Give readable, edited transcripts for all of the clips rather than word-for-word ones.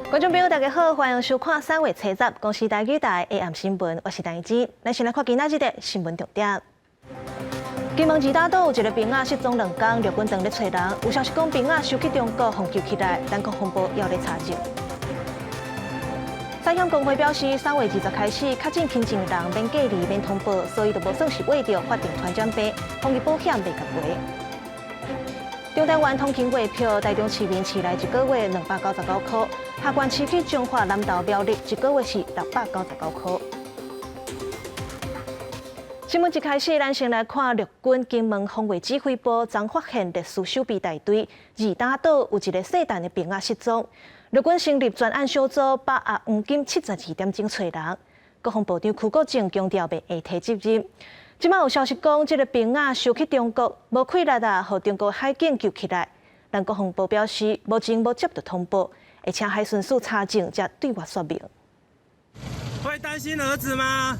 觀眾朋友，大家好，歡迎收看三月初十公視台語台下暗新聞，我是陳怡。咱先來看今仔日的新聞重點。金門二打島有一个兵仔失蹤2工，陸軍正咧揣人。有消息講兵仔收去中國，予救起來，咱國防部猶咧查證。產險公會表示，3月20開始，確診輕症人免隔離、免通報，所以就無算是秽著法定傳染病，防疫保險袂共賠。中台灣通勤月票，台中市民市內一個月299箍，客觀市區彰化南投苗栗一個月是699箍。新聞一開始，咱先來看陸軍金門防衛指揮部昨發現歷史守備大隊二打島有一个聖誕的兵仔失蹤，陸軍成立專案小組，把握黃金72點鐘揣人。國防部長邱國正強調袂會推責任。這擺有消息講，這个兵仔收去中國，無氣力啊，予中國海警救起來。咱國防部表示，目前無接到通報，會請海巡署查證，才對外說明。會擔心兒子嗎？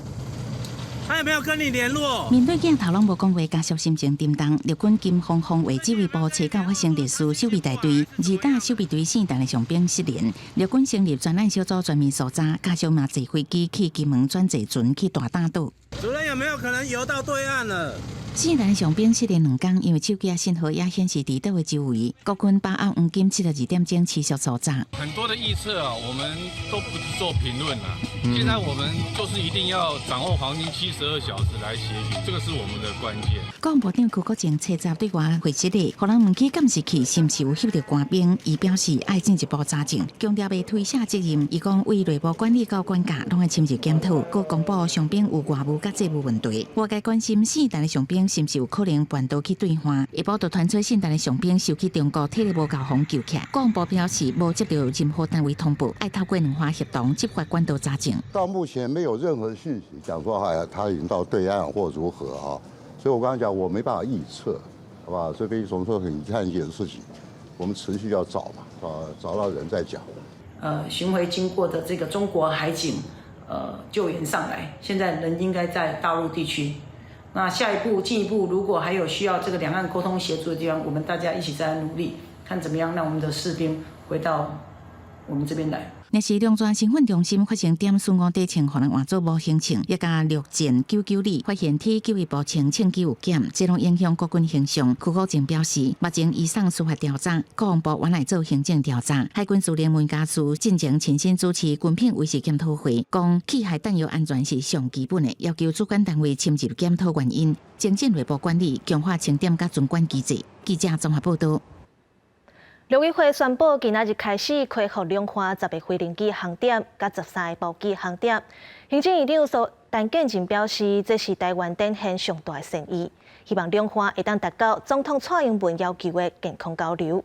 他有沒有跟你聯絡？面對鏡頭攏無講話，家屬心情沉重。陸軍金防防衛指揮部初九發生歷史守備大隊二打守備隊聖誕的傷兵失聯，陸軍成立專案小組全面搜查，家屬嘛坐飛機去金門轉坐船去大嶄島。主任有沒有可能游到對岸了？聖誕傷兵失聯2工，因為手機信號也顯示佇島的周圍。國軍把握黃金72點鐘持續搜查。很多的預測啊，我們都不做評論啦。現在我們就是一定要掌握黃金72小時來協尋，這個是我們的關鍵。國防部長邱國正初十對外回釋的，予人問起監視器是毋是有翕著官兵，伊表示愛進一步查證，強調袂推卸責任。伊講對內部管理到管教，攏愛深入檢討。閣公布傷兵有外務佮債務問題，外界關心聖誕的傷兵是毋是有可能叛逃去對岸？下晡就傳出聖誕的傷兵收去中國，體力無夠予救起來。國防部表示無接到任何單位通報，愛透過兩岸協同執法管道查證。到目前沒有任何訊息講說，哎，他已經到對岸或如何啊？所以我剛才講，我沒辦法預測，好吧？所以從說很遺憾一件事情，我們持續要找嘛，啊，找到人再講。巡迴經過的這個中國海警，救援上來，現在人應該在大陸地區。那下一步進一步，如果還有需要這個兩岸溝通協助的地方，我們大家一起再來努力，看怎麼樣讓我們的士兵回到我們這邊來。若是中轉身份中心發生點損五底秤，予人換做無形秤，也共陸戰九九里發現體九一部稱秤機有減，這攏影響國軍形象。邱國正表示，目前移送司法調查，國防部原來做行政調查。海軍司令文家澍進前親身主持軍品維持檢討會，講器械彈藥安全是上基本的，要求主管單位深入檢討原因，精進內部管理，強化清點佮巡管機制。記者綜合報道。陸委會宣布，今仔日開始開放兩岸10个飛行機航點，佮13个包機航點。行政院長蘇陳建仁表示，這是台灣展現上大的善意，希望兩岸會當達到總統蔡英文要求的健康交流。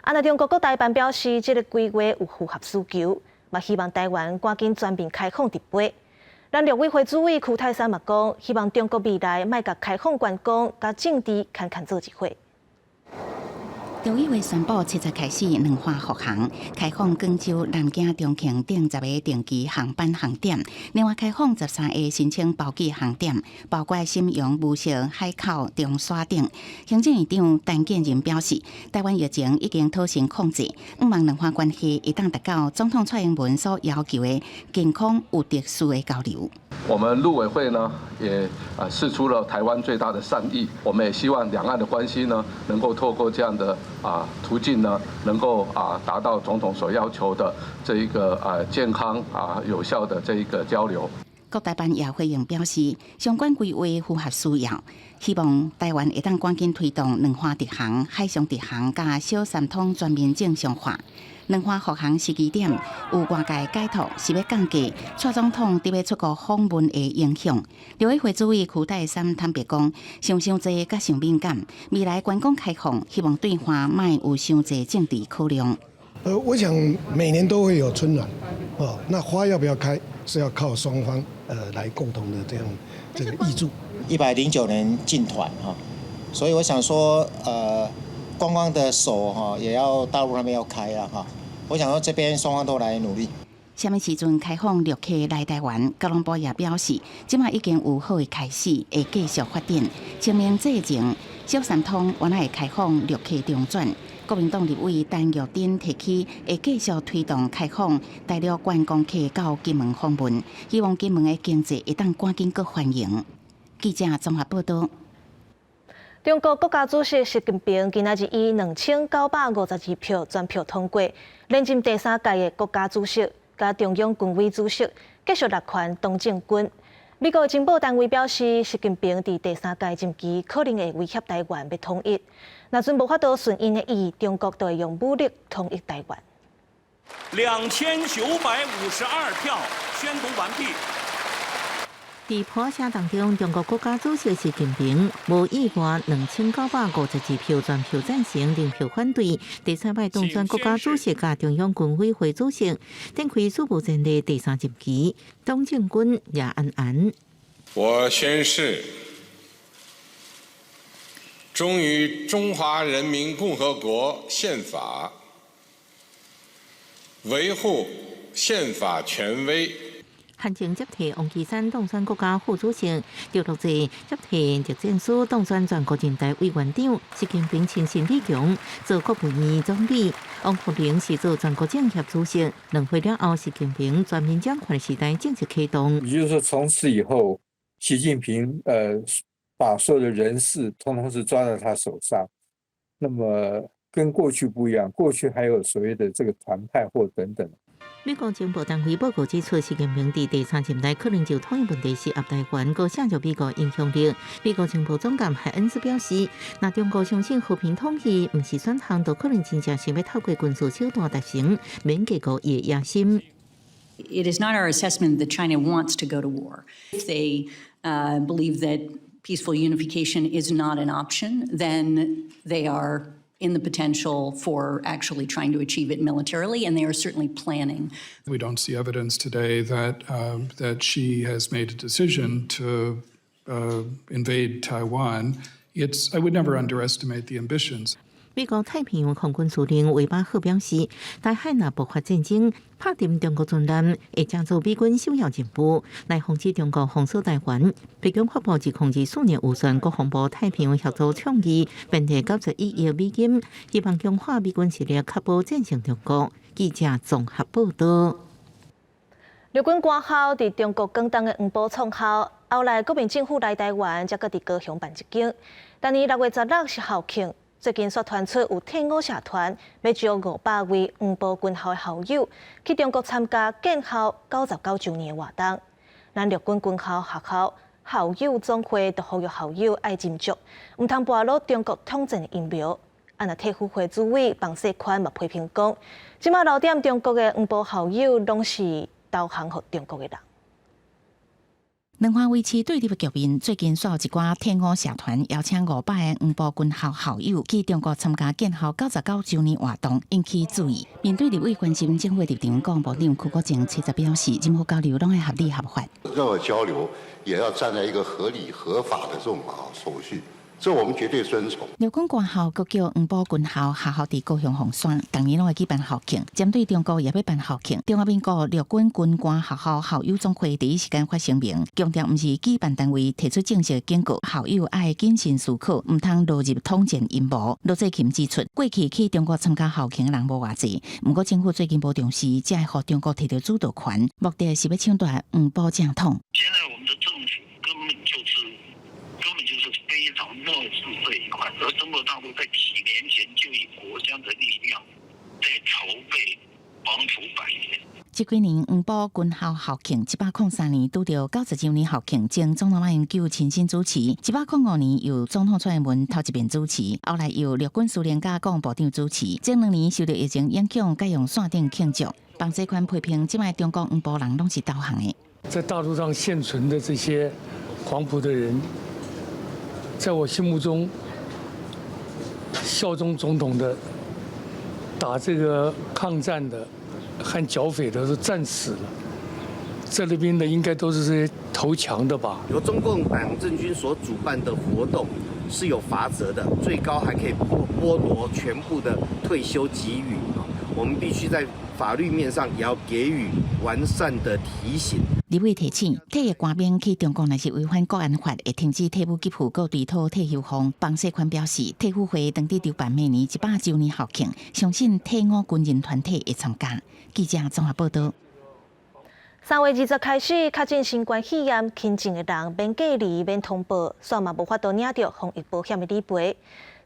啊，若中國國台辦表示，這个規劃有符合需求，嘛希望台灣趕緊全面開放直飛。咱陸委會主委邱太三嘛講，希望中國未來莫共開放觀光佮政治牽牽做一伙。陸委會宣布，七十開始兩岸復航，開放廣州、南京、重慶等10个定期航班航點，另外開放13个申請包機航點，包括瀋陽、無錫、海口、中山等。行政院長陳建仁表示，台灣疫情已經妥善控制，向望兩岸關係會當達到總統蔡英文所要求的健康有秩序的交流。我們陸委會呢，也啊釋出了台灣最大的善意，我們也希望兩岸的關係呢，能夠透過這樣的途徑呢，能夠達到總統所要求的這一個健康有效的這一個交流。國台辦也回應表示，相關規劃符合需要，希望台灣會當趕緊推動兩岸直航、海上直航佮小三通全面正常化。兩岸復航時機點有外界解讀是欲降低蔡總統佇欲出國訪問的影響。陸委會主委邱太三坦白講，想傷濟佮傷敏感，未來觀光開放，希望對岸莫有傷濟政治考量。我想每年都會有春暖，哦，那花要不要開，是要靠雙方來共同的這樣這個挹注。109年進團哈，所以我想說，觀光的手哈也要大陸那邊要開了哈。我想說這邊雙方都來努力。啥物時陣開放陸客來台灣？國防部也表示，這馬已經有好的開始，會繼續發展。清明節前，小三通原來會開放陸客中轉。國民黨立委陳玉珍提起，會繼續推動開放大陸觀光客到金門訪問，希望金門的經濟會當趕緊閣繁榮。記者綜合報道。中國國家主席習近平今仔日以2952票全票通過，連任第三屆的國家主席，佮中央軍委主席，繼續落權黨政軍。美國情報單位表示，習近平佇第三屆任期可能會威脅台灣欲統一。若陣無法度順𪜶的意，中國就會用武力統一台灣。 2952票宣讀完畢。佇破聲當中，中國國家主席習近平無意外2952票全票贊成，0票反對。第三擺當選國家主席佮中央軍委會主席，展開史無前例第三任期。黨政軍也安安。我宣誓，忠於中華人民共和國憲法，維護憲法權威。韓正接替王岐山當選國家副主席，趙樂際接替栗戰書當選全國人大委員長，習近平親信李強做國務院總理，王滬寧是做全國政協主席。兩會了後，習近平全面掌權時代正式啟動。也就是說，從此以後，習近平把所有的人事通通是抓在他手上。那麼跟過去不一樣，過去還有所謂的這個團派或等等。美國情報單位報告指出，習近平佇第三任內可能就統一問題施壓台灣，閣削弱美國影響力。美國情報總監海恩斯表示，若中國相信和平統一毋是選項，就可能真正想欲透過軍事手段達成，免低估伊的野心。 It is not our assessment that China wants to go to war. If they believe that peaceful unification is not an option, then they are in the potential for actually trying to achieve it militarily, and they are certainly planning. We don't see evidence today that Xi has made a decision to invade Taiwan. I would never underestimate the ambitions. 美國太平洋空軍司令韋巴赫表示，台海若爆發戰爭，拍沉中國軍艦會成做美軍首要任務，來防止中國封鎖台灣。白宮發布2024年預算，國防部太平洋協作倡議，編列91億美金，希望強化美軍實力，確保戰勝中國。記者綜合報道。陸軍官校佇中國廣東的黃埔創校，後來國民政府來台灣，才閣佇高雄辦一間。今年6月16是校慶。最近煞傳出有退伍社團欲招500位黃埔軍校的校友去中國參加建校99週年的活動。咱陸軍軍校學校校友總會就呼籲校友愛斟酌，毋通跋落中國統戰的陰謀。啊，若退輔會主委彭世寬嘛批評講，這馬留踮中國的黃埔校友攏是投降予中國的人。兩岸維持對立的局面，最近煞有一寡退伍社團邀請500個黃埔軍校校友去中國參加建校99週年活動，引起注意。面對立委關心，政府立場國防部長邱國正七十表示，任何交流攏愛合理合法。任何交流也要站在一個合理合法的這種手續。這我們絕對尊崇。陸軍官校閣叫黃埔軍校學校佇高雄鳳山，逐年攏會舉辦校慶，針對中國也欲辦校慶。中華民國陸軍軍官學校校友總會第一時間發聲明，強調毋是舉辦單位提出正式警告，校友愛謹慎思考，毋通落入統戰陰謀。羅濟琴指出，過去去中國參加校慶的人無偌濟，毋過政府最近無重視，才會予中國提著主導權，目的是欲搶奪黃埔正統。現在我們的政府根本就是非常漠視這一塊，而中國大陸在幾年前就以國家的力量在籌備黃埔百年。這幾年黃埔軍校校慶，103年拄著90週年校慶，前總統馬英九親身主持；105年由總統蔡英文頭一遍主持，後來由陸軍司令佮國防部長主持。前2年受著疫情影響，改用線頂慶祝。彭世寬批評，這擺中國黃埔人攏是投降的。在大陸上現存的這些黃埔的人，在我心目中，效忠總統的、打這個抗戰的和剿匪的都戰死了，在那邊的應該都是這些投降的吧？由中共黨政軍所主辦的活動是有罰則的，最高還可以剝奪全部的退休給予。我們必須在法律面上也要給予完善的提醒。立委提醒，退役官兵去中國若是違反國安法，會停止退伍給付，閣追討退休俸。房世寬表示，退輔會當佇籌辦明年100週年校慶，相信退伍軍人團體會參加。記者綜合報道。3月20開始，確診新冠肺炎輕症的人免隔離、免通報，煞嘛無法度領著防疫保險的理賠。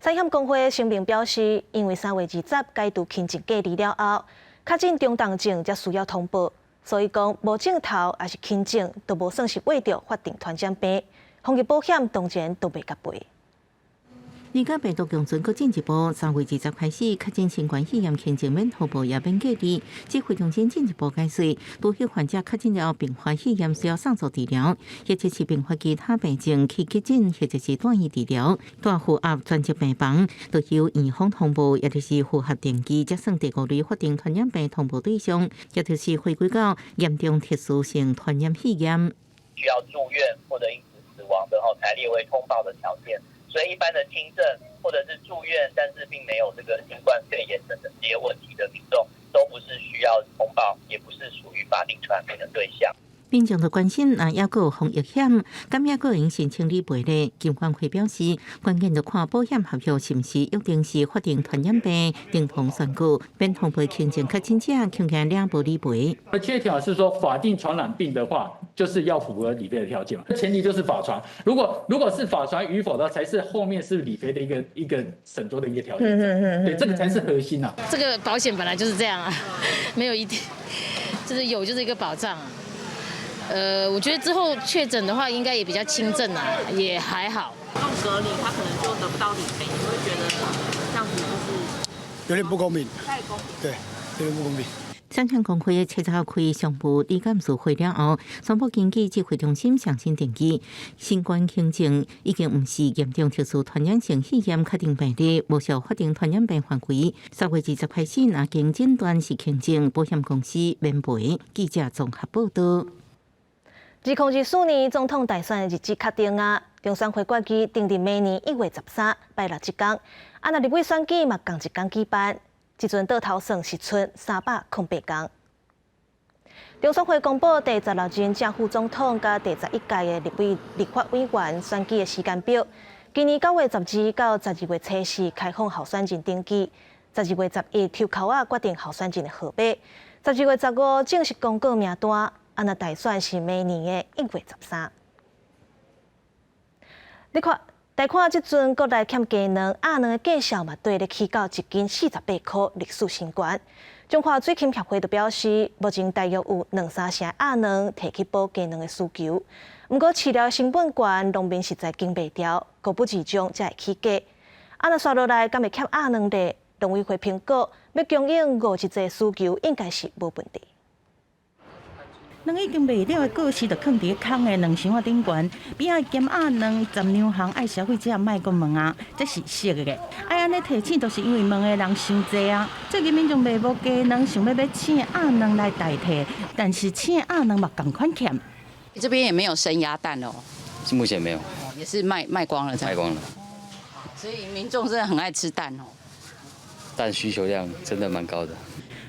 產險公會聲明表示，因為3月20解除輕症隔離了後，確診中重症才需要通報，所以講無症頭抑是輕症都無算是罹著法定傳染病，防疫保險當然都袂共賠。而家病毒共存閣進一步，3月20開始確診新冠肺炎輕症免通報也免隔離。指揮中心進一步解釋，除非患者確診了後併發肺炎需要送做治療，或者是併發其他病症去急診，或者是住院治療，拄符合專責病房，就由院方通報，也就是符合定義，才算第五類法定傳染病通報對象，也就是回歸到嚴重特殊性傳染肺炎。需要住院或者因此死亡的吼，才列為通報的條件。所以一般的輕症或者是住院，但是並沒有這個新冠肺炎等等這些問題的民眾，都不是需要通報，也不是屬於法定傳染病的對象。民眾就關心，若猶閣有防疫險，敢猶閣會用申請理賠咧？金管會表示，關鍵就看保險合約是毋是約定是法定傳染病，認同宣告免通報輕症確診者，恐驚領無理賠。而這條是說法定傳染病的話，就是要符合理賠的條件嘛。前提就是法傳，如果是法傳與否的，才是後面是理賠的一個審酌的一個條件。對，這個才是核心啊。這個保險本來就是這樣啊，沒有一定，就是有就是一個保障啊。我覺得之後確診的話，應該也比較輕症啊，也還好。用隔離，他可能就得不到理賠，你會覺得這樣子就是有點不公平。太公平。對，有點不公平。產險公會7號開商務理監事會了後，宣布根據指揮中心上新定義，新冠輕症已經毋是嚴重特殊傳染性肺炎確定病例，無屬法定傳染病範圍。3月20開始，若經診斷是輕症，保險公司免賠。記者綜合報道。2024年總統大選的日子確定啊，中選會決議定佇明年1月13拜六這工，啊，若立委選舉嘛仝一工舉辦，這陣倒頭算是賰308工。中選會公布第十六任正副總統佮第11屆的立委立法委員選舉的時間表，今年9月12到12月初四開放候選人登記，12月11抽籤仔決定候選人的號碼，12月15正式公告名單。啊，若大選是明年的1月13。你看，大看這陣國內欠雞卵、鴨卵的價數嘛，綴咧起到一斤48塊，歷史新高。中華水禽協會就表示，目前大約有兩三成鴨卵提去補雞卵的需求。毋過飼料成本懸，農民實在扛袂牢，高不市場才會起價。啊，若紲落來，敢會欠鴨卵咧？農委會評估，欲供應五日的需求，應該是無問題。卵已經賣了的故事，就囥佇空的卵箱仔頂懸。邊仔鹹鴨卵十兩項，愛消費者莫閣問啊，這是熟的。愛按呢提醒，就是因為問的人傷濟啊。最近民眾賣無雞卵，想欲買醒的鴨卵來代替，但是醒的鴨卵嘛仝款欠。這邊也沒有生鴨蛋哦，目前沒有，也是賣光了，賣光了。所以民眾真的很愛吃蛋哦。蛋需求量真的蠻高的。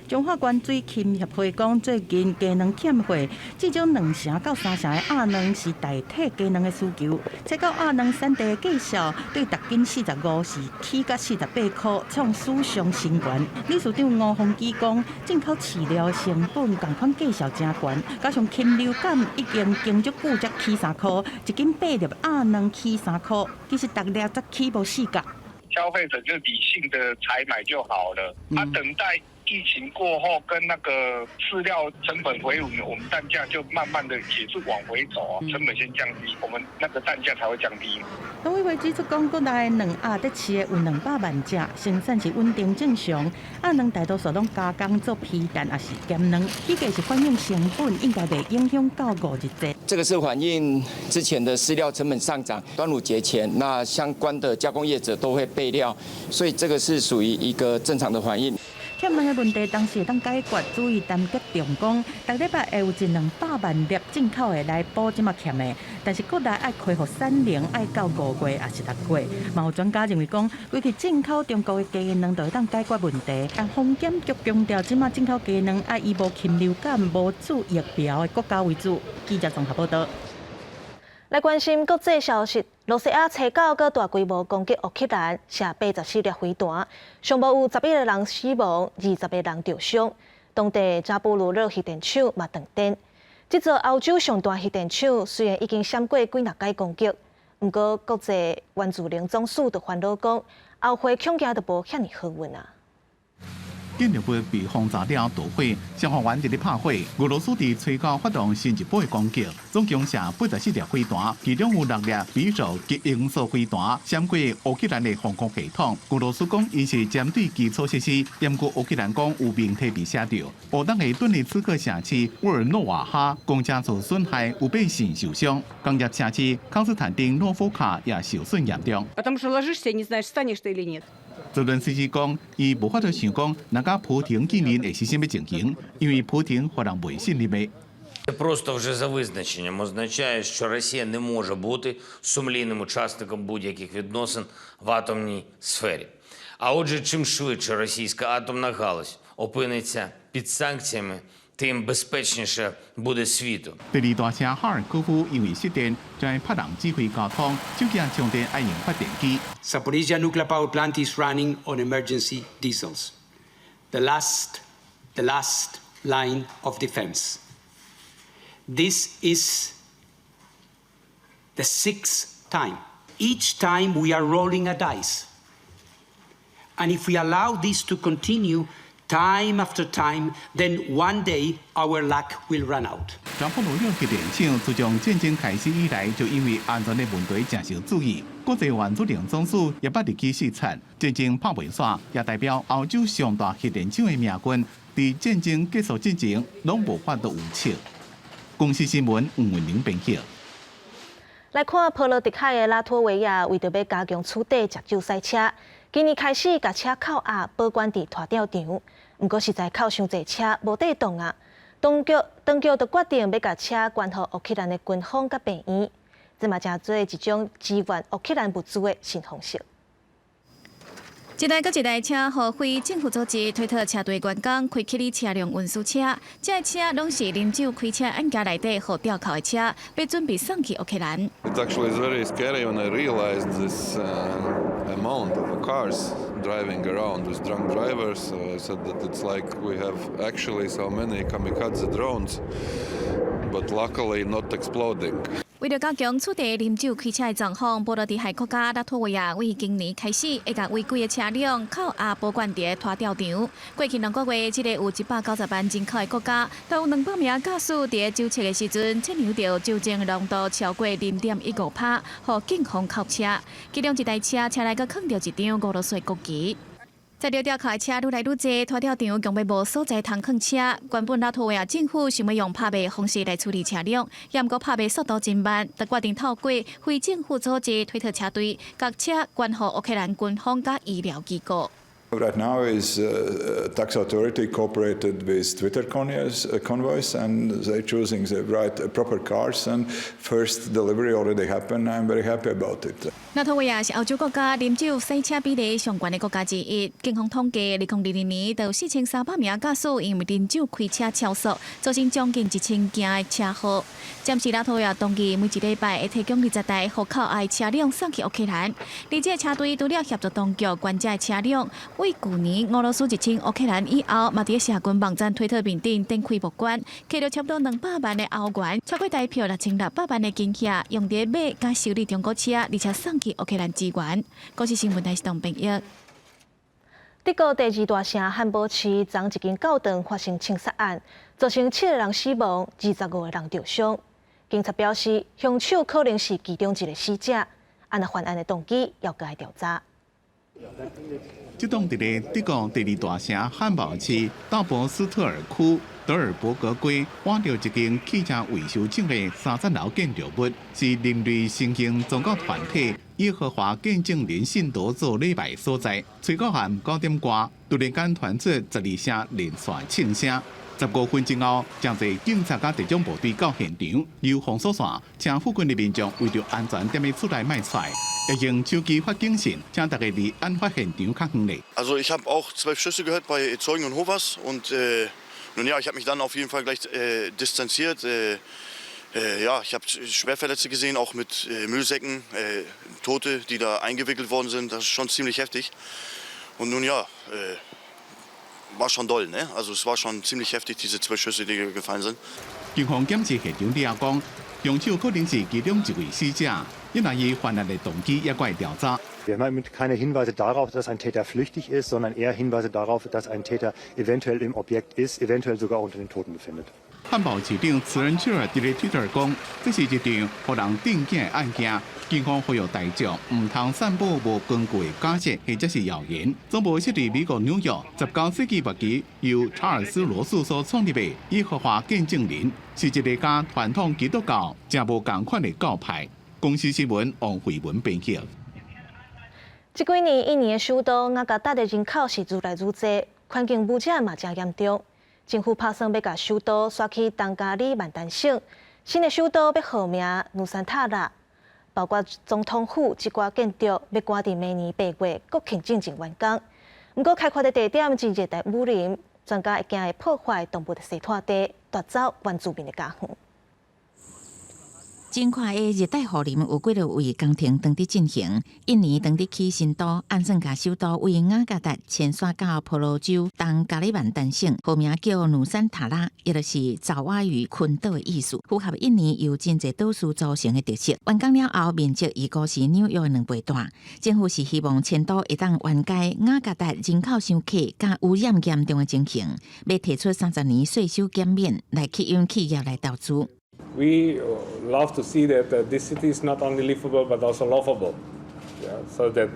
彰化縣水禽協會講，最近雞卵欠貨，至少兩成到三成的鴨卵是代替雞卵的需求。這個鴨卵產地的價數對逐斤45是起到48塊，創史上新高。理事長吳宏基講，進口飼料成本仝款價數誠懸，加上禽流感已經經足久才起3塊，一斤八粒鴨卵起3塊，其實逐粒才起無四角。消費者就理性的採買就好了，啊，等待疫情過後跟那個飼料成本回穩，我們蛋價就慢慢的也是往回走啊，成本先降低，我們那個蛋價才會降低。農委會指出，講國內卵鴨佇飼的有200萬隻，生產是穩定正常。鴨卵大多數攏加工做皮蛋，抑是鹹卵，起價是反映成本，應該袂影響到五日節。這個是反映之前的飼料成本上漲，端午節前，那相關的加工業者都會備料，所以這個是屬於一個正常的反應。欠卵的問題當時會當解決，主委陳吉仲講，逐禮拜會有一兩百萬粒進口的來補這麼欠的，但是國內愛恢復產能，愛到5月抑是6月。嘛有專家認為講，規氣進口中國的雞卵就會當解決問題。但防檢局強調，這馬進口雞卵愛以無禽流感、無注疫苗的國家為主。記者綜合報道。來關心國際消息，羅西亞初九閣大規模攻擊烏克蘭，射84粒飛彈，上無有11個人死亡，20個人著傷。當地扎波羅熱核電廠嘛斷電。這座歐洲上大核電廠雖然已經閃過幾若擺攻擊，毋過國際原子能總署就煩惱講，後悔恐驚就無遐爾好運啊。建築物被轟炸了墮毀，消防員佇咧拍火。俄羅斯佇初九發動新一波的攻擊，總共射84粒飛彈，其中有六粒匕首及音速飛彈，閃過烏克蘭的防空系統。俄羅斯講，𪜶是針對基礎設施，毋過烏克蘭講有媒體被射著。烏東的頓涅茨克城市沃爾諾瓦哈公家厝損害，有百姓受傷。工業城市康斯坦丁諾夫卡也受損嚴重。澤倫斯基講，伊無法度想講，若佮普廷見面會是啥物情形，因為普廷予人袂信任的。 Просто вже за визначенням означає, що Росія не може бути сумлінним учасником будь-яких відносин в атомній сфері. А отже, чим швидше російська атомна галузь опиниться під санкціями, тим безпечніше буде світу. 第二大城哈爾科夫因為失電，將派人指揮交通，手機充電愛用發電機。 Zaporizhzhia nuclear power plant is running on emergency diesels. The last line of defense. This is the sixth time. Each time we are rolling a dice. And if we allow this to continue time after time, then one day our luck will run out. 扎波羅熱核電廠自從戰爭開始以來，就因為安全的問題誠受注意。國際原子能總署也捌入去視察，戰爭拍袂煞，也代表歐洲上大核電廠的命運，佇戰爭結束之前，攏無法度預測。公視新聞吳文玲編輯。來看波羅的海的拉脫維亞，為著欲加強取締食酒駛車，今年開始共車扣押保管佇拖吊場。毋過實在扣傷濟車，無地動啊！當局就決定欲共車捐予烏克蘭的軍方佮病院，這嘛成做一種支援烏克蘭物資的新方式。一台閣一台車，予非政府組織推脫車隊員工開啟車輛運輸車，這車攏是啉酒開車案件內底予吊銬的車，欲準備送去烏克蘭。 It actually is very scary when I realized this amount of cars driving around with drunk drivers. I said that it's like we have actually so many kamikaze drones, but luckily not exploding. 為著加強取締啉酒開車的狀況，波羅的海國家拉脫維亞為今年開始會共違規的車輛扣押保管佇拖吊場。過去2個月，這個有190萬人口的國家，都有200名駕駛佇酒測的時陣，測量著酒精濃度超過0.15趴，予警方扣車。其中一台車車內閣囥著一張俄羅斯國旗。載著吊銬的車愈來愈濟，拖吊場強欲無所在通囥車。原本拉脫維亞政府想欲用拍賣方式來處理車輛，毋過拍賣速度真慢，就決定透過非政府組織推脫車隊，共車捐予烏克蘭軍方佮醫療機構。 Right now is tax authority cooperated with Twitter convoys and they're choosing the right proper cars and first delivery already happened. I'm very happy about it. 拉脫維亞是歐洲國家啉酒駛車比例上懸的國家之一。警方統計，2022年就有4300名駕駛因為啉酒開車超速，造成將近1000件的車禍。暫時拉脫維亞當局每一禮拜會提供20台予扣押的車輛送去烏克蘭。而這个車隊除了協助當局捐這車輛，為舊年俄羅斯入侵烏克蘭以後，嘛佇社群網站推特面頂展開募捐，揢著差不多200萬的歐元，超過台票6600萬的金額，用佇買佮修理中古車，而且送去烏克蘭支援。公視新聞台是董編譯。德國第二大城漢堡市昨一間教堂發生槍殺案，造成七個人死亡，25個人著傷。警察表示，兇手可能是其中一個死者，按若犯案的動機猶閣愛調查。這棟佇咧德國第二大城漢堡市道博斯特爾區德爾伯格街挖著一間汽車維修廠的三層樓建築物，是人類新興宗教團體耶和華見證人信徒做禮拜所在。吹到下9點外，突然間傳出12聲連續槍聲。15分鐘後，誠濟警察佮特種部隊到現場，由封鎖線，請附近的民眾為著安全踮咧厝內莫出來，會用手機發警訊，請大家離案發現場較遠咧。 Also ich habe auch 12 Schüsse gehört bei Zeugen und Hofers und nun ja, ich habe mich dann auf jeden Fall gleich distanziert. Ja, ich habe Schwerverletzte gesehen, auch mit Müllsäcken, Tote, die da eingewickelt worden sind. Das ist schon ziemlich heftig. Und nun ja, war schon doll, ne? Also es war schon ziemlich heftig, diese 12 Schüsse, die gefallen sind. 警方檢視現場了後講，兇手可能是其中一位死者，因為伊犯案的動機猶閣會調查。 Wir haben keine Hinweise darauf, dass ein Täter flüchtig ist, sondern eher Hinweise darauf, dass ein Täter eventuell im Objekt ist, eventuell sogar unter den Toten befindet. 漢堡市長慈恩切爾佇咧 Twitter 講，這是一場予人震驚的案件，警方呼籲大眾毋通散布無根據的假設或者是謠言。總部設佇美國紐約，19世紀末期由查爾斯羅素所創立的耶和華見證人，是一个佮傳統基督教誠無仝款的教派。公視新聞王慧文編輯。這幾年，印尼的首都雅加達的人口是愈來愈濟，環境污染嘛誠嚴重。政府拍算欲共首都徙去東加里曼丹省，新的首都欲號名努山塔拉，包括總統府這寡建築欲趕佇明年8月國慶進前完工。毋過開發的地點是熱帶雨林，專家會驚會破壞動物的棲息地，奪走原住民的家園。真闊的熱帶雨林有幾落位工程當佇進行。印尼當佇起新都，按算共首都位雅加達遷徙到婆羅洲東加里曼丹省，號名叫努山塔拉，也就是爪哇語群島的意思，符合印尼由真濟島嶼組成的特色。完工了後，面積預估是紐約的2倍大。政府是希望遷都會當緩解雅加達人口傷濟、佮污染嚴重的情形，欲提出30年稅收減免來吸引企業來投資。 We love to see that this city is not only livable but also lovable, yeah, so that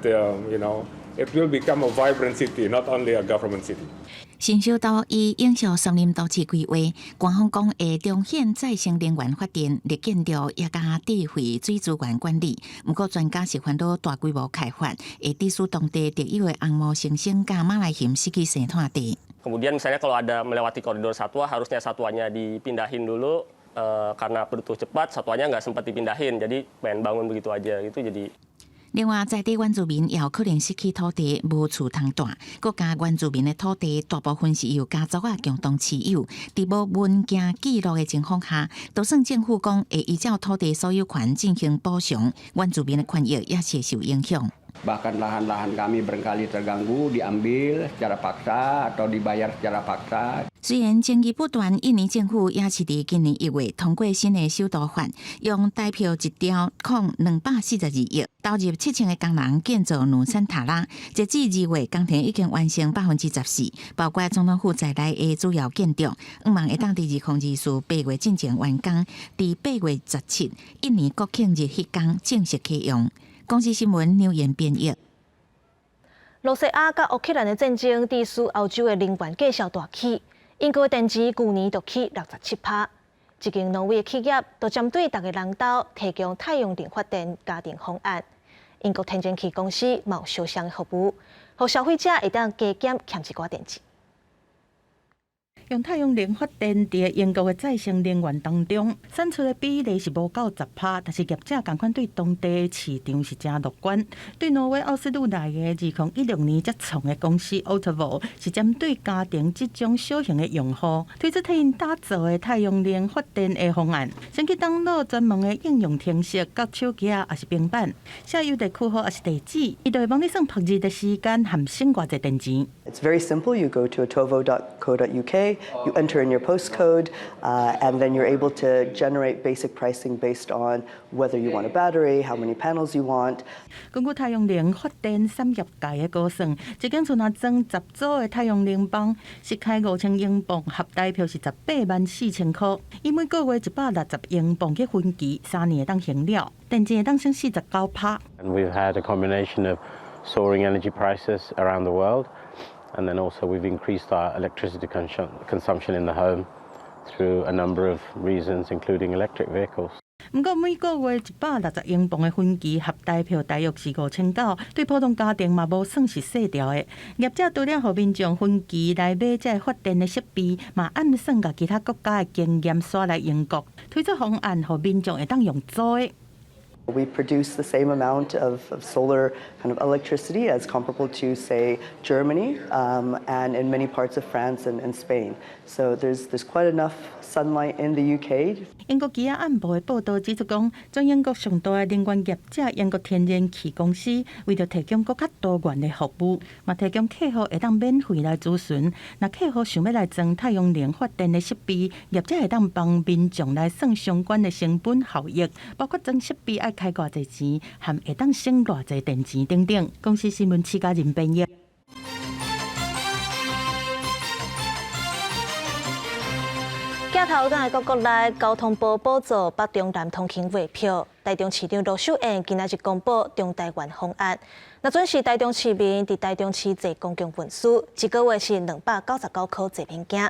it will become a vibrant city, not only a government city. 新首都以永續森林都市規劃，官方講會重顯再生能源發電、綠建築，也佮智慧水資源管理。毋過專家是煩惱大規模開發，會致使當地特有的紅毛猩猩佮馬來熊失去生態地。 Kemudian misalnya kalau ada melewati koridor satwa, harusnya satwanya dipindahin dulu. Karena butuh cepat, satwanya nggak sempat dipindahin, jadi main bangun begitu aja gitu jadi. 另外，在地原住民也有可能失去土地，無厝通蹛。閣加原住民的土地大部分是由家族仔共同持有，佇無文件記錄的情況下，就算政府講會依照土地所有權進行補償，原住民的權益也是會受影響。 Bahkan lahan-lahan kami barangkali terganggu, diambil secara paksa atau dibayar secara paksa. 雖然爭議不斷，印尼政府也是佇今年1月通過新的首都法，用台票一兆空242億，投入7000個工人建造努山塔拉。截至2月，工程已經完成14%，包括總統府在內的主要建築，向望會當佇2024八月進前完工，佇8月17，印尼國慶日彼工正式啟用。公視新聞劉言編譯。羅西亞佮烏克蘭的戰爭，致使歐洲的能源價數大起。英國電錢舊年就起67趴。一間挪威的企業就針對逐家人兜提供太陽能發電家庭方案。英國天然氣公司嘛有相像的服務，予消費者會當加減儉一寡電錢。用太陽能發電佇英國的再生能源當中，產出的比例是無夠10趴，但是業者仝款對當地市場是誠樂觀。對挪威奧斯陸來的2016年才創的公司 Otovo 是針對家庭這種小型的用戶，推出替𪜶打造的太陽能發電的方案。先去 download 專門的應用程式，佮手機抑是平板，寫郵遞區號抑是地址，伊就會幫你算曝日的時間和省偌濟電錢。 It's very simple. You go to otovo.co.uk, you enter in your postcode, and then you're able to generate basic pricing based on whether you want a battery, how many panels you want. 根據太陽能發電產業界的估算，一間厝若裝10組的太陽能板，是開5000英鎊，合台票是18萬4千箍。伊每個月160英鎊去分期，3年會當還了，電錢會當省49趴。 And we've had a combination of soaring energy prices around the world, and then also we've increased our electricity consumption in the home. through a number of reasons, including electric vehicles. 毋過每個月160英鎊的分期合台票大約是5900，對普通家庭嘛無算是細條的。業者除了予民眾分期來買這个發電的設備，嘛暗算共其他國家的經驗紲來英國，推出方案，予民眾會當用租的。 We produce the same amount of solar kind of electricity as comparable to, say, Germany and in many parts of France and Spain. So there's quite enough sunlight in the UK. 英國其他暗報的報導指出講，全英國上大的能源業者英國天然氣公司，為著提供閣較多元的服務，嘛提供客戶會當免費來諮詢。若客戶想欲來裝太陽能發電的設備，業者會當幫民眾來算相關的成本效益，包括裝設備愛開偌濟錢，含會當省偌濟電錢等等。公視新聞徐家仁編譯。鏡頭轉來國內，交通部補助北中南通勤月票。台中市長盧秀燕今仔日公布中台灣方案。若準是台中市民佇台中市坐公共運輸，一個月是299箍坐免驚。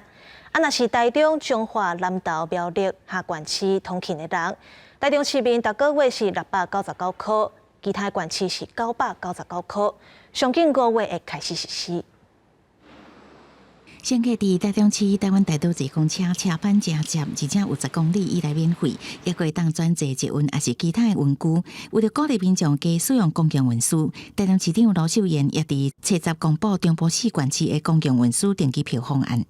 啊，若是台中彰化南投苗栗下縣市通勤的人，台中市民逐個月是699箍，其他縣市是999箍。上緊5月會開始實施。乘客佇台中市台灣大道坐公車，車班誠捷，而且有10公里以內免費，抑閣會當轉坐捷運抑是其他的運具。為著鼓勵民眾加使用公共運輸，台中市長盧秀燕也佇初十公布中部四縣市的公共運輸定期票方案。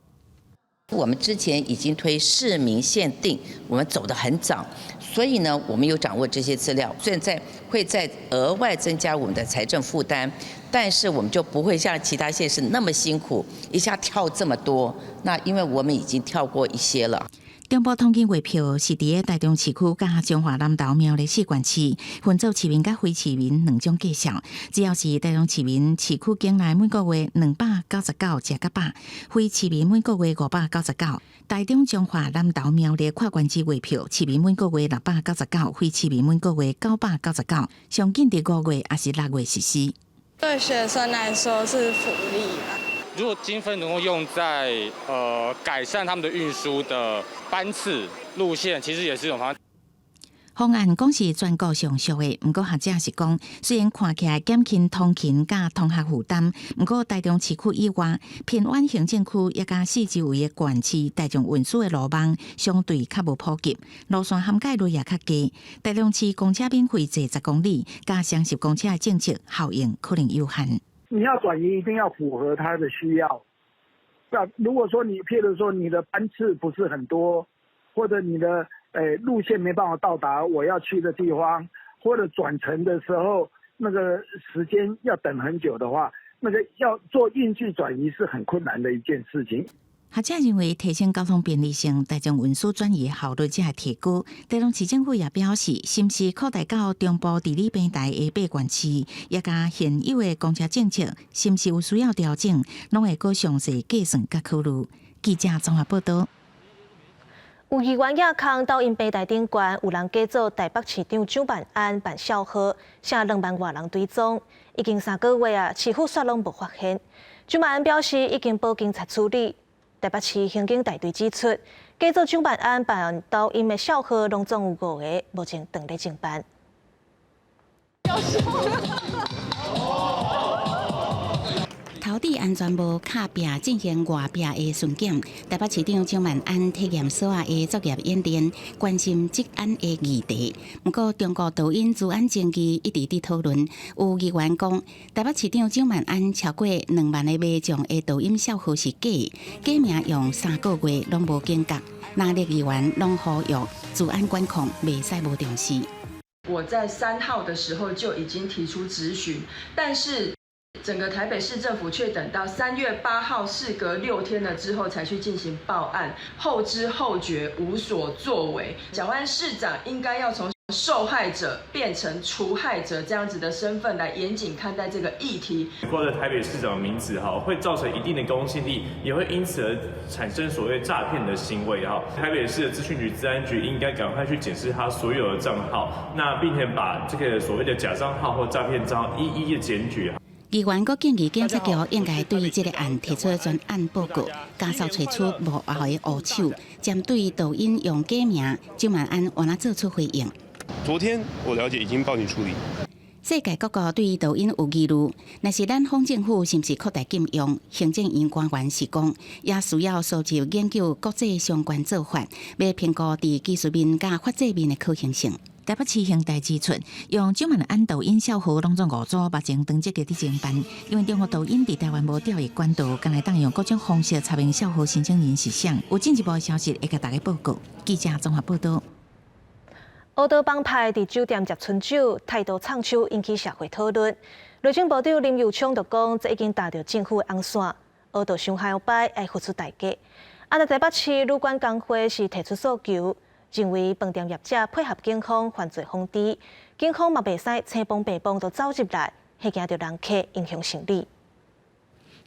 我們之前已經推市民限定，我們走得很早，所以呢，我們有掌握這些資料，現在會再額外增加我們的財政負擔，但是我們就不會像其他縣市那麼辛苦，一下跳這麼多。那因為我們已經跳過一些了。中部通勤月票是佇咧台中市區佮彰化南投苗栗四縣市，分做市民佮非市民兩種價數。只要是台中市民，市區境內每個月299食較飽；非市民每個月599。台中彰化南投苗栗跨縣市月票，市民每個月699，非市民每個月999。上緊佇5月抑是6月實施。對學生來說是福利吧。如果經費能夠用在改善他們的運輸的班次路線，其實也是一種方法。方案講是全國上俗的，毋過學者是講，雖然看起來減輕通勤佮通學負擔，毋過台中市區以外偏遠行政區抑佮四周圍的縣市，大眾運輸的路網相對較無普及，路線涵蓋率也較低。台中市公車免費坐10公里，佮雙十公車的政策效應可能有限。你要轉移，一定要符合他的需要。那如果說你，譬如說你的班次不是很多，或者你的路線沒辦法到達我要去的地方，或者轉乘的時候那個時間要等很久的話，那個要做應急轉移是很困難的一件事情。學者認為，提升交通便利性，大眾運輸轉移效率才會提高。台中市政府也表示，是毋是擴大到中部治理平台的八縣市，抑佮現有的公車政策，是毋是有需要調整，攏會閣詳細計算佮考慮。記者綜合報導。有議員也空抖音平台頂懸，有人假做台北市長蔣萬安辦數號，寫2萬外人追蹤，已經3個月啊，市府煞攏無發現。蔣萬安表示已經報警察處理。台北市刑警大隊指出，假做蔣萬安辦抖音的數號，攏總有五个，目前正咧偵辦。頭戴安全帽，敲壁進行外壁的巡檢。台北市長蔣萬安體驗所的作業演練，關心職安的議題。毋過，中國抖音資安爭議一直佇討論。有議員講，台北市長蔣萬安超過2萬个民眾的抖音數號是假，假名用3個月攏無警覺。藍綠議員攏呼籲資安管控袂使無重視。我在3號的時候就已經提出質詢，但是整個台北市政府卻等到3月8號，事隔6天了之後才去進行報案，後知後覺，無所作為。蔣萬安市長應該要從受害者變成除害者這樣子的身份來嚴謹看待這個議題。掛着台北市長的名字哈，會造成一定的公信力，也會因此而產生所謂詐騙的行為哈。台北市的資訊局、資安局應該趕快去檢視他所有的賬號，那並且把這個所謂的假賬號或詐騙賬號一一的檢舉。議員閣建議檢察局應該對這個案提出專案報告，加速揣出幕後的烏手。針對抖音用假名周萬安，換怎做出回應？昨天我了解已經報警處理。世界各國對抖音有疑慮，若是咱方政府是毋是擴大禁用？行政院官員是講，也需要收集研究國際相關做法，欲評估佇技術面佮法制面的可行性。台北市刑大指出，用周萬安抖音帳號攏總五組，目前當積極佇偵辦。因為中國抖音佇台灣無釣魚管道，敢會當用各種方式查明帳號申請人是誰。有進一步的消息會共大家報告。記者綜合報道。黑道幫派佇酒店食春酒，態度藏手，引起社會討論。內政部長林右昌就講，這已經踏著政府的紅線，黑道傷害歹，愛付出代價。啊，台北市旅館工會是提出訴求，認為飯店業者配合警方犯罪防治，警方嘛袂使青幫白幫都走入來，嚇驚著人客，影響生理。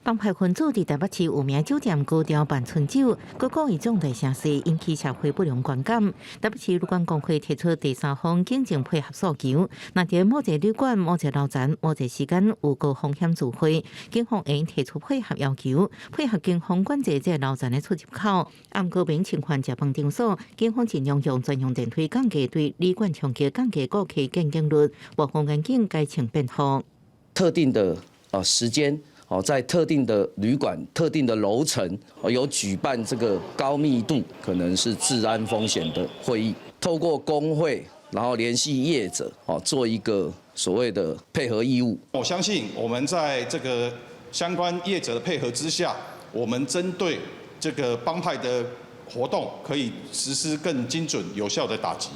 幫派分子佇台北市有名酒店高調辦春酒，閣故意壯大聲勢，引起社會不良觀感。台北市旅館工會提出第三方警政配合訴求，若佇某一個旅館、某一個樓層、某一個時間有高風險聚會，警方會提出配合要求，配合警方管制這個樓層的出入口。毋過免侵犯食飯場所，警方盡量用專用電梯降低對旅館衝擊，降低顧客見警率，外方員警改穿便服。特定的時間。哦，在特定的旅館、特定的樓層，有舉辦這個高密度可能是治安風險的會議，透過工會，然後聯繫業者，哦，做一個所謂的配合義務。我相信我們在這個相關業者的配合之下，我們針對這個幫派的活動，可以實施更精準、有效的打擊。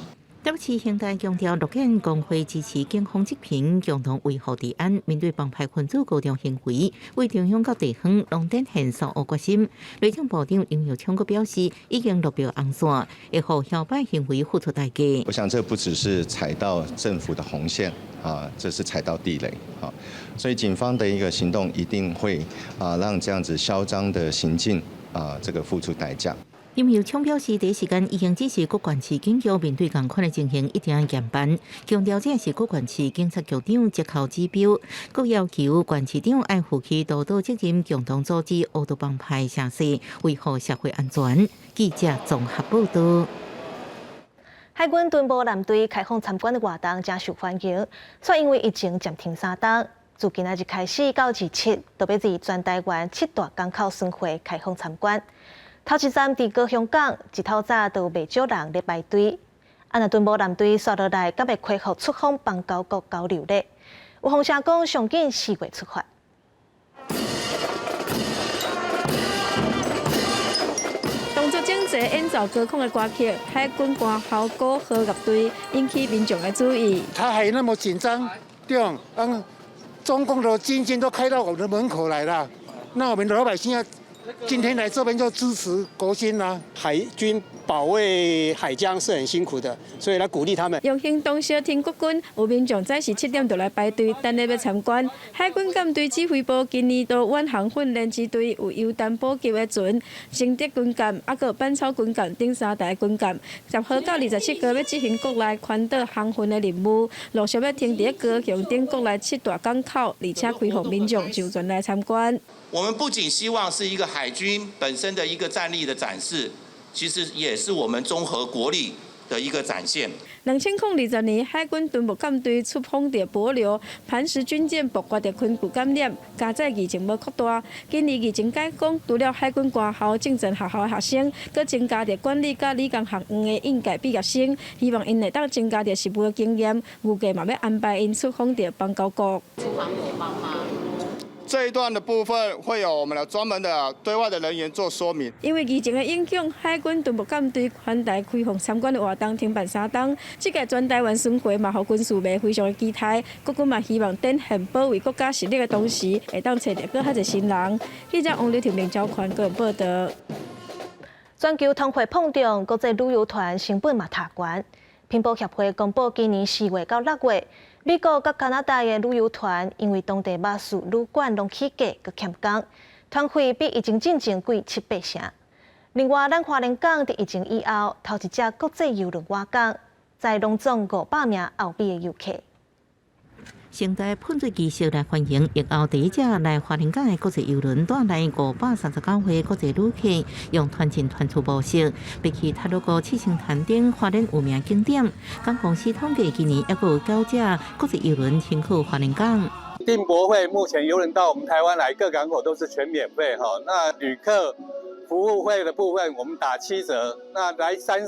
台北市刑大強調，樂見工會支持警方執行，共同維護治安。面對幫派分子高調行為，對中央佮地方攏展現掃惡決心。內政部長林右昌閣表示，已經落標紅線，會予囂擺行為付出代價。我想這不只是踩到政府的紅線啊，這是踩到地雷啊，所以警方的一個行動一定會啊，讓這樣子囂張的行徑啊，這個付出代價。林右昌表示，第一時間已經指示各縣市警局面對仝款的情形，一定愛嚴辦。強調這是各縣市警察局長績效指標，閣要求縣市長愛負起督導責任，共同阻止黑道幫派聲勢，維護社會安全。記者綜合報道。海軍敦睦艦隊開放參觀的活動誠受歡迎，卻因為疫情暫停3冬，自今仔日開始到27，都欲佇全台灣七大港口巡迴開放參觀。頭一站佇高雄港，一透早就有袂少人咧排隊。啊，若敦睦艦隊紲落來，敢會恢復出訪邦交國交流咧？有風聲講，上緊4月出發。動作整齊演奏高亢的歌曲，海軍官校鼓號樂隊引起民眾的注意。他還那麼緊張，對，嗯，中共的軍艦都開到我們的門口來了，那我們的老百姓要。今天來這邊就支持國軍啦。海軍保衛海疆是很辛苦的，所以來鼓勵他們。用行動相挺國軍，有民眾早時7點就來排隊等咧欲參觀。海軍艦隊指揮部今年度遠航訓練支隊有遊彈補給的船、承德軍艦、抑閣板草軍艦等三台軍艦，10號到27號欲執行國內環島航訓的任務，陸續欲停佇高雄等國內七大港口，而且開放民眾上船來參觀。我們不僅希望是一個海軍本身的一個戰力的展示，其實也是我們綜合國力的一個展現。2020年，海軍敦睦艦隊出訪著帛琉，磐石軍艦爆發著群聚感染，加載疫情無擴大。今年疫情解封，除了海軍官校、政戰學校的學生，閣增加著管理佮理工學院的應屆畢業生，希望𪜶會當增加著實務的經驗。預計嘛欲安排𪜶出訪著邦交國。這一段的部分會有我們的專門的對外的人員做說明。因為疫情的影響，海軍敦睦艦隊環台開放參觀的活動停辦3冬。這屆全台灣巡迴嘛，予軍事迷非常的期待。國軍嘛希望展現保衛國家實力的同時，會當揣著閣較濟新人。記者王劉婷、林昭寬個人報道。全球通貨膨脹，國際旅遊團成本嘛提懸。拼寶協會公布，今年4月到6月，美國佮加拿大的旅遊團因為當地民宿旅館攏起價閣欠工，團費比疫情進前貴七八成。另外，咱花蓮港佇疫情以後，頭一隻國際郵輪倚港，載攏總500名歐美的遊客。盛大噴水儀式來歡迎疫後第一隻來花蓮港的國際郵輪，帶來539位國際旅客，用團進團出模式，比起太魯閣七星潭等花蓮有名景點。港公司統計，今年抑閣有九隻國際郵輪停靠花蓮港。訂博會目前郵輪到我們台灣來，各港口都是全免費哈。那旅客服務費的部分，我們打7折。那來三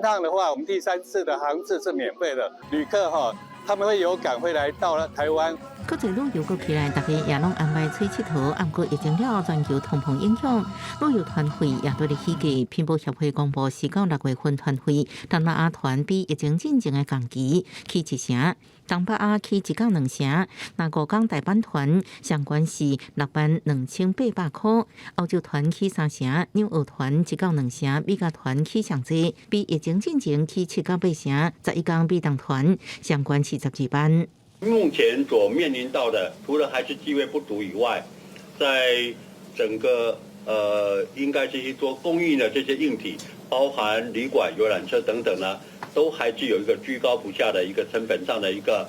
趟的話，我們第三次的航次是免費的。旅客哈，他們會有感會來到台灣。國際旅遊閣起來，大家也攏安排出𨑨迌。毋過疫情了後，全球通膨影響，旅遊團費也佇咧起價。拼搏協會公布，4到6月份團費，東南亞團比疫情進前的同期起一成，東北亞起1到2成。那五天大阪團上懸是62,800塊，歐洲團起3成，紐澳團1到2成，美加團起上濟，比疫情進前起7到8成。11天美東團上懸是12萬。目前所面臨到的，除了還是機位不足以外，在整個應該這些做供應的這些硬體，包含旅館、遊覽車等等呢，都還是有一個居高不下的一個成本上的一個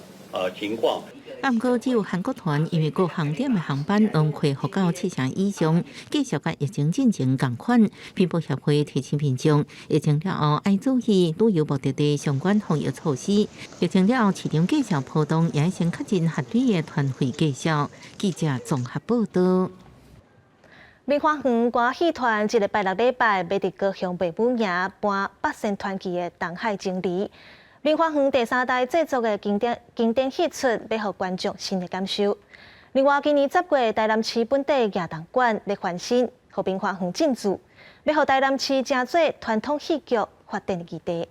情況。毋過只有韓國團，因為各航點的航班攏恢復到7成以上，繼續佮疫情進前仝款。拼搏協會提醒民眾，疫情了後愛注意旅遊目的地相關防疫措施。疫情了後，市場價數波動，也先確認合理的團費價數。記者綜合報道。明華園歌仔戲團這个拜六禮拜欲佇高雄藝武營搬八仙傳奇的東海鍾離。明華園第三代製作的經典戲出，欲予觀眾新的感受。另外，今年10月，台南市本地藝動館欲翻新，予明華園進駐，欲予台南市成做傳統戲劇發展的基地。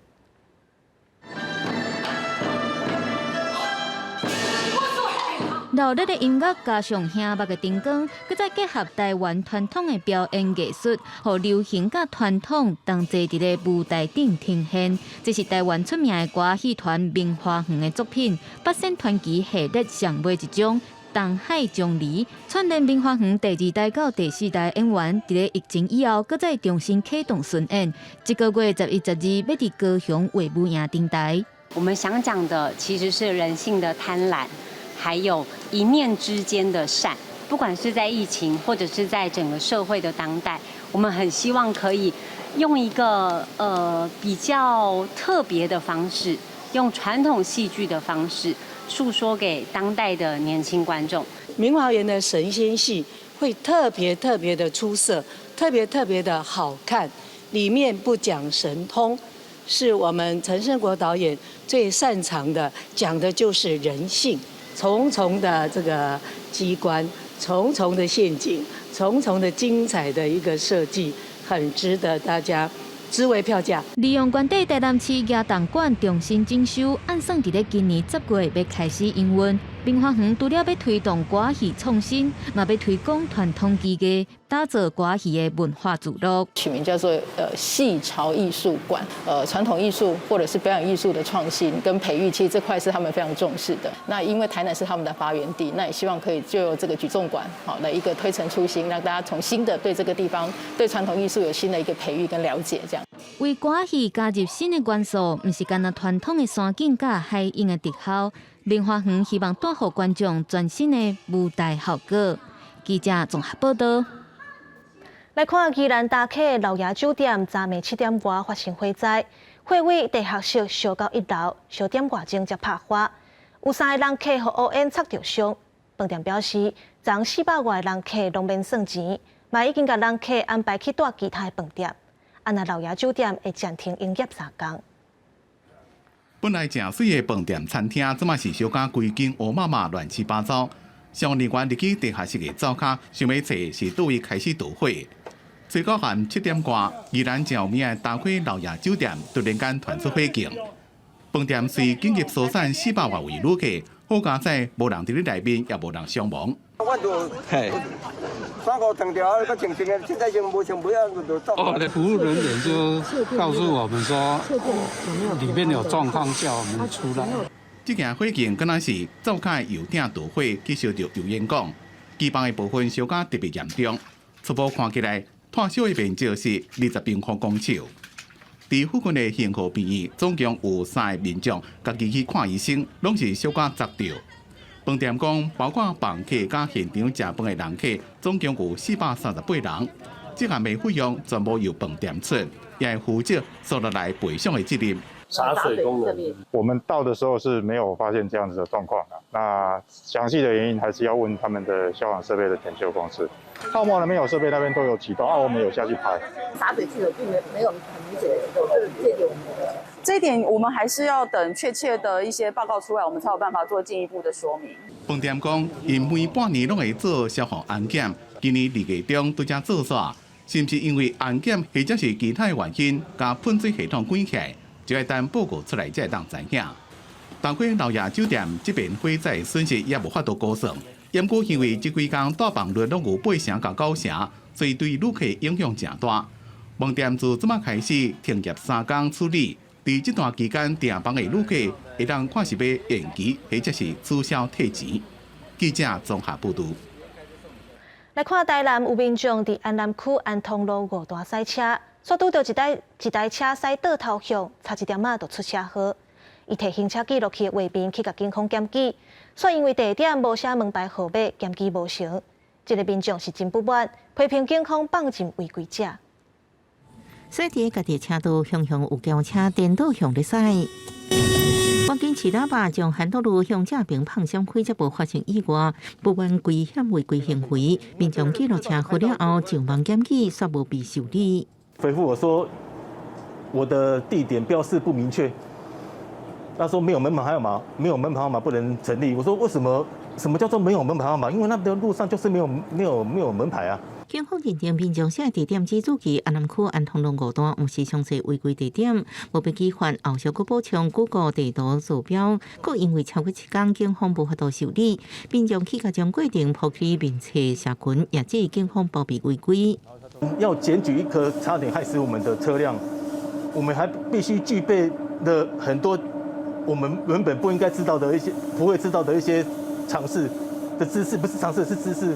熱烈的音樂加上醒目的燈光，閣再結合台灣傳統的表演藝術，予流行佮傳統同齊佇咧舞台頂呈現。這是台灣出名的歌仔戲團明華園的作品《八仙傳奇》系列上尾一章《東海鍾離》，串聯明華園第二代到第四代演員，佇咧疫情以後，閣再重新啟動巡演。這个月11、12，欲佇高雄藝武營登台。我們想講的其實是人性的貪婪。還有一念之間的善，不管是在疫情，或者是在整個社會的當代，我們很希望可以用一個比較特別的方式，用傳統戲劇的方式，訴說給當代的年輕觀眾。明華園的神仙戲會特別特別的出色，特別特別的好看，裡面不講神通，是我們陳勝國導演最擅長的，講的就是人性。重重的這個機關，重重的陷阱，重重的精彩的一個設計，很值得大家值回票價。利用原底台南市藝動館重新整修，按算佇咧今年10月欲開始營運。明華園除了欲推動歌仔戲創新，嘛欲推廣傳統技藝，打造歌仔戲的文化聚落。取名叫做戲潮藝術館，傳統藝術或者是表演藝術的創新跟培育，其實這塊是他們非常重視的。那因為台南是他們的發源地，那也希望可以就由這個舉重館好來一個推陳出新，讓大家從新的對這個地方對傳統藝術有新的一個培育跟了解。這樣。為歌仔戲加入新的元素，毋是干焦傳統的山景佮海湧的特效。明華園希望帶予觀眾全新的舞台效果。記者綜合報道。來看宜蘭大溪老爺酒店，昨暝7點外發生火災，火位地下室燒到1樓，小點外鐘才拍火，有三个人客予烏煙插著傷。飯店表示，昨400外个人客攏免算錢，嘛已經共人客安排去蹛其他的飯店。啊，若老爺酒店會暫停營業3工。本來誠媠的飯店餐廳，這馬是燒甲規間烏麻麻亂七八糟。消防人員入去地下室的灶跤，想欲揣是佗位開始著火。最到下午7點外，宜蘭誠有名的大溪老爺酒店突然間傳出火警，飯店隨緊急疏散400外位旅客，好佳哉無人佇咧內面，也無人傷亡。我就三個斷掉，個清清的，現在已經無像不樣就走。哦，服務人員就告訴我們說，裡面有狀況，叫我們出來。這件火警敢若是灶跤油鼎著火，去燒著油煙管，機房的部分燒甲特別嚴重。初步看起來，湠燒的面積是20平方公尺。佇附近的興和病院，總共有三个民眾家己去看醫生，攏是小可砸著。飯店講，包括房客佮現場食飯的人客，總共有438人。這項的費用全部由飯店出，也會負責紲落來賠償的責任。灑水功能，我們到的時候是沒有發現這樣子的狀況的。那詳細的原因還是要問他們的消防設備的檢修公司。泡沫那邊有設備，那邊都有啟動，啊，我們有下去拍。灑水系統並沒有很明顯的這這點我們這一點我們還是要等確切的一些報告出來，我們才有辦法做進一步的說明。飯店講，𪜶每半年攏會做消防安檢，今年2月中拄才做煞，是毋是因為安檢或者是其他原因，共噴水系統關起來，就愛等報告出來才會當知影。東區老爺酒店這邊火災損失也無法度估算，毋過因為這幾工帶房率攏有8成到9成，所以對旅客影響誠大。飯店自這馬開始停業3工處理，佇這段期間訂房的旅客會當看是欲延期或者是取消退錢。記者綜合報導。來看台南有民眾佇安南區安通路5段駛車，煞拄著一台一台車駛倒頭向，差一點仔就出車禍。伊提行車記錄器的畫面去共警方檢舉，煞因為地點無寫門牌號碼，檢舉無成。這个民眾是真不滿，批評警方放任違規者。駛佇家己車道，常常有轎車顛倒向咧駛。趕緊飼喇叭將安通路向這邊碰閃開，才無發生意外。不滿危險違規行為，民眾記錄車禍了後上網檢舉，煞無被受理。回覆我說，我的地點標示不明確。他說沒有門牌號碼，沒有門牌號碼不能成立。我說為什麼？什麼叫做沒有門牌號碼？因為那條路上就是沒有門牌啊。警方認定民眾寫地點只註記安南區安通路5段，毋是詳細違規地點，無被舉發。後續閣補充 Google 地圖坐標，閣因為超過7工，警方無法度受理。民眾去共將過程 PO 去面冊社群，也指警方包庇違規。要檢舉一顆差點害死我們的車輛，我們還必須具備了很多我們原本不應該知道的一些、不會知道的一些常識的知識，不是常識，是知識。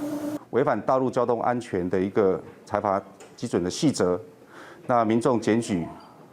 違反道路交通安全的一個裁罰基準的細則，那民眾檢舉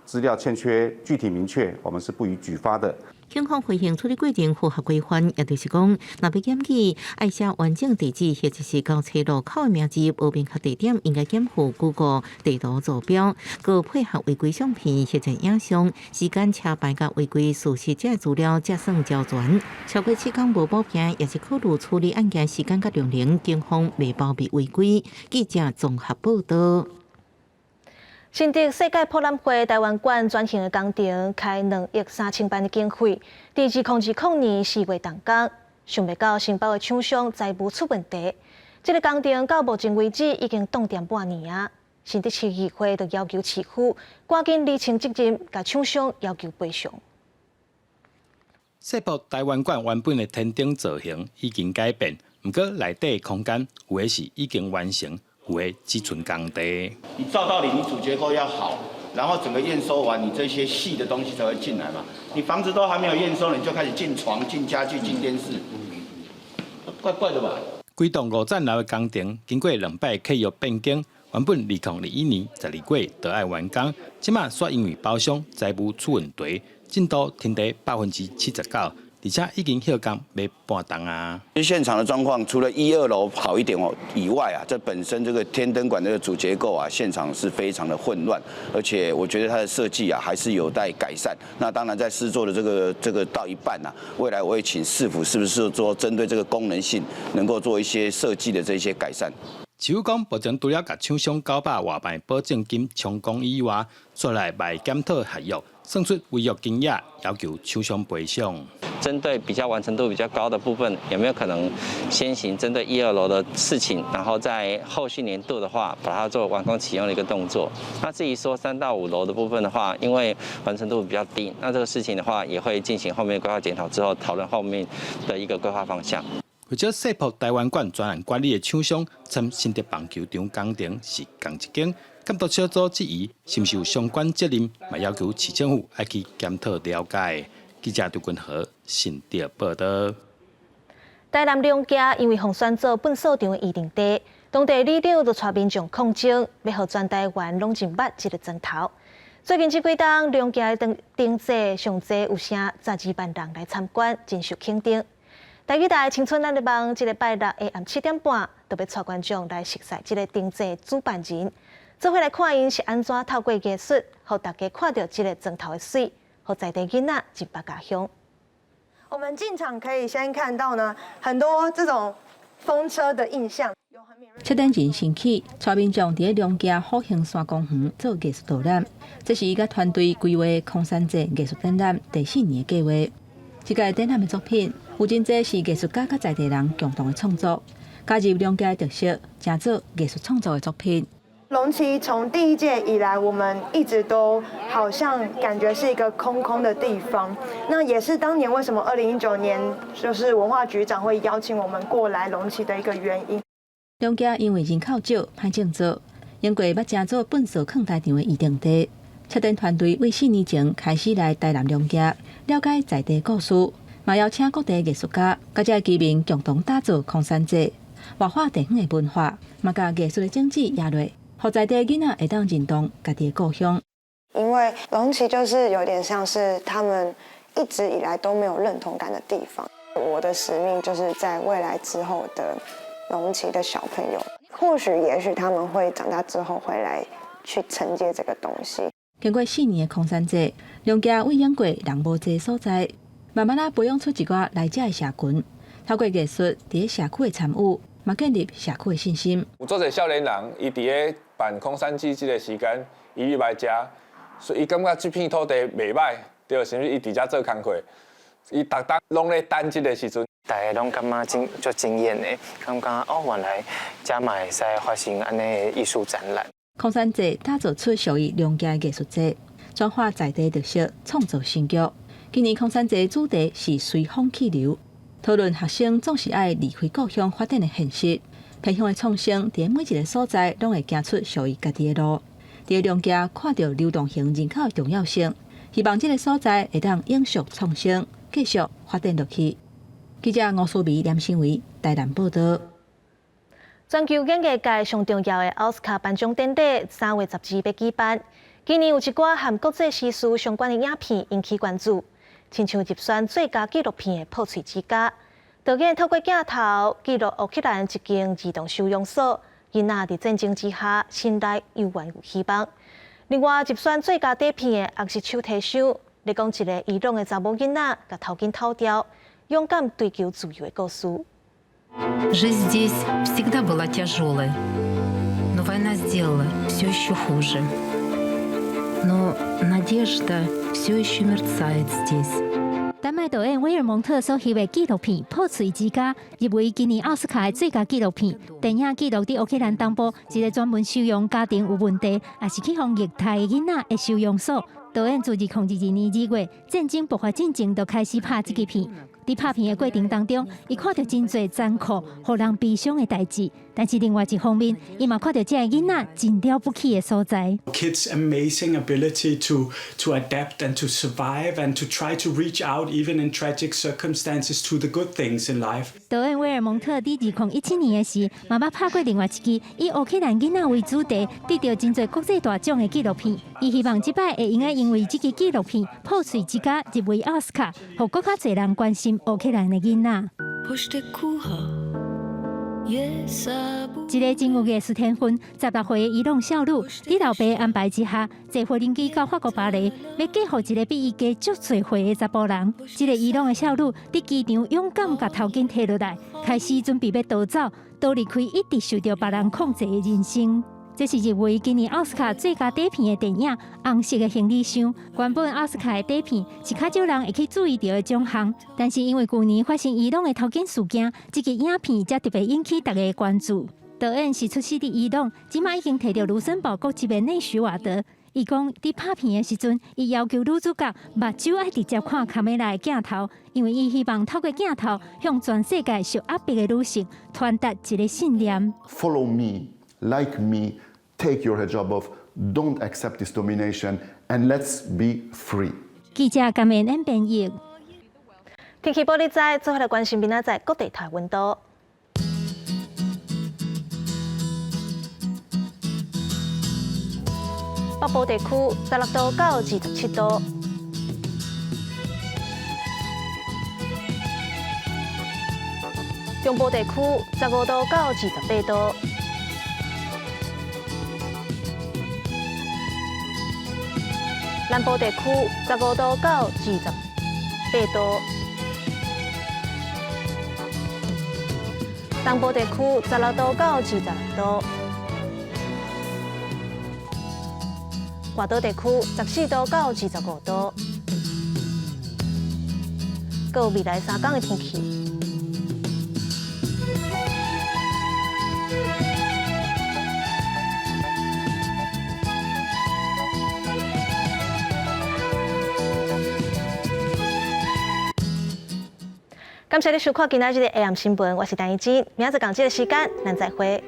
資料欠缺具體明確，我們是不予舉發的。警方回應處理過程符合規範，也就是講，若欲檢舉，愛寫完整地址或者是交車路口的名字，無明確地點，應該檢附 Google 地圖坐標，閣配合違規相片或者影像、時間、車牌佮違規事實這資料才算交全。超過7工無補件，也是考慮處理案件時間佮量刑，警方袂包庇違規。記者綜合報道。新竹世界博覽會臺灣館轉型的工程，開2億3千萬的經費，佇2020年4月動工，想袂到承包的廠商財務出問題，這个工程到目前為止已經凍定半年啊！新竹市議會就要求市府趕緊釐清責任，共廠商要求賠償。世博臺灣館原本的天頂造型已經改變，毋過內底空間有的是已經完成。有的只存工地。你照道理，你主結構要好，然後整個驗收完，你這些細的東西才會進來嘛。你房子都還沒有驗收，你就開始進床、進家具、進電視，怪怪的吧？規棟五層樓的工程，經過兩擺契約變更，原本2021年12月就愛完工，這馬煞因為包商財務出問題，進度停佇79%。而且已經歇工欲搬動啊！現場的狀況，除了一二樓好一點哦以外啊，這本身這個天燈館這個主結構啊，現場是非常的混亂，而且我覺得它的設計啊還是有待改善。那當然在施作的這個到一半啊，未來我會請市府是不是做針對這個功能性，能夠做一些設計的這些改善。市府講，目前除了共廠商900外萬的保證金充公以外，煞來嘛檢討合約，算出違約金額，要求廠商賠償。針對比較完成度比較高的部分，有沒有可能先行針對一二樓的事情，然後在後續年度的話，把它做完工啟用的一個動作？那至於說3到5樓的部分的話，因為完成度比較低，那這個事情的話，也會進行後面規劃檢討之後，討論後面的一個規劃方向。負責世博臺灣館專案管理的廠商，參新竹棒球場工程是仝一間，監督小組質疑是毋是有相關責任，嘛要求市政府愛去檢討了解。記者杜君和新竹報道。台南龍崎因為予選做糞掃場的預定地，當地里長就帶民眾抗爭，欲予全台灣攏真捌這个磚頭。最近這幾冬，龍崎的燈燈節上濟有成12萬人來參觀，真受肯定。台語台青春咱的夢，這个拜六下暗7點半，就欲帶觀眾來熟似這个燈節主辦人，做伙來看𪜶是按怎透過藝術，予大家看著這个莊頭的媠，予在地囡仔認捌家鄉。我們進場可以先看到呢，很多這種風車的印象。策展人新起，帶民眾佇咧龍崎虎形山公園做藝術導覽，這是伊佮團隊規劃空山祭藝術展覽第四年的計劃。這屆展覽的作品有真濟是藝術家佮在地人共同的創作，加入龍崎的特色，成做藝術創作的作品。龍崎從第一屆以來，我們一直都好像感覺是一個空空的地方。那也是當年為什麼2019年就是文化局長會邀請我們過來龍崎的一個原因。龍崎因為人口少，歹種作，經過欲成做糞埽囥台場的預定地。策展團隊為4年前開始來台南龍崎，了解在地故事，嘛邀請各地藝術家，佮遮居民共同打造空山祭，活化地方的文化，嘛共藝術的種子掖落，予在地囡仔會當認同家己的故鄉。因為龍崎就是有點像是他們一直以來都沒有認同感的地方。我的使命就是在未來之後的龍崎的小朋友，或許、也許他們會長大之後回來去承接這個東西。經過四年的空山祭，龍崎為湧過人無濟所在，慢慢仔培養出一寡來遮的社群，透過藝術佇咧社區的參與，嘛建立社區的信心。有足濟少年人，伊佇咧辦空山祭這个時間，伊入來遮，所以伊感覺這片土地袂䆀，對，是毋是？伊佇遮做工課，伊逐冬攏咧等這个時陣。大家攏感覺真足驚豔的，感覺哦，原來遮嘛會使發生按呢藝術展覽。空山祭打造出屬於龍崎的藝術節，轉化在地特色，創造新局。今年空山祭主題是隨風去流，討論學生總是愛離開故鄉發展的現實。偏鄉的創生，佇每一个所在，攏會行出屬於家己的路。佇龍崎看著流動型人口的重要性，希望這个所在會當永續創生，繼續發展落去。記者吳淑美、連新偉台南報道。全球演藝界上重要的奧斯卡頒獎典禮3月12欲舉辦。今年有一寡和國際時事相關的影片引起關注，親像入選最佳紀錄片的《破碎之家》，導演透過鏡頭記錄烏克蘭一間兒童收容所，囡仔佇戰爭之下，心內猶原有希望。另外入選最佳短片的《紅色手提箱》，咧講一个伊朗的查某囡仔共頭巾脫掉，勇敢追求自由的故事。 Жизнь здесь всегда была тяжелой, но война сделала все еще хуже. Но надежда все еще мерцает здесь. 丹麥導演威爾蒙特所翕的紀錄片《破碎之家》入圍今年奧斯卡的最佳紀錄片。電影記錄佇烏克蘭東部一个專門收容家庭有問題，抑是去予虐待的囡仔的收容所。導演自2022年2月戰爭爆發進前就開始拍這支片。佇拍片的過程當中，伊看著真濟殘酷、予人悲傷的代誌。但是另外一方面，伊嘛看著這个囡仔真了不起的所在。 Kids' amazing ability to adapt and to survive and to try to reach out even in tragic circumstances to the good things in life。導演威爾蒙特佇2017年的時，嘛捌拍過另外一支以烏克蘭囡仔為主題，得著真濟國際大獎的紀錄片。伊希望這擺會用該因為這支紀錄片《破碎之家》入圍奧斯卡，予閣較濟人關心烏克蘭的囡仔。一个真有藝術天分、16歲的伊朗少女，佇老爸安排之下，坐飛行機到法國巴黎，欲嫁予一个比伊加足濟歲的查埔人。這个伊朗的少女佇機場勇敢共頭巾提落來，開始準備欲逃走，逃離開一直受著別人控制的人生。這是入圍今年奧斯卡最佳短片的電影《紅色的行李箱》。原本奧斯卡的短片是較少人會去注意著的獎項，但是因為舊年發生伊朗的頭巾事件，這支影片才特別引起大家的關注。導演是出世佇伊朗，這馬已經提著盧森堡國籍的內許瓦德。伊講，佇拍片的時陣，伊要求女主角目睭愛直接看卡梅拉的鏡頭，因為伊希望透過鏡頭向全世界受壓迫的女性傳達一个信念。 Follow me, like me, take your hijab off, don't accept this domination, and let's be free. 記者甘燕演編譯。天氣報你知，做伙來關心明仔載各地頭溫度。北部地區16度到27度。中部地區15度到28度。南部地區15度到28度，東部地區16度到26度，外島地區14度到25度。閣有未來3天的天氣。感謝你收看今仔日的 AM 新聞，我是陳怡之，明仔載仝這个時間，咱再會。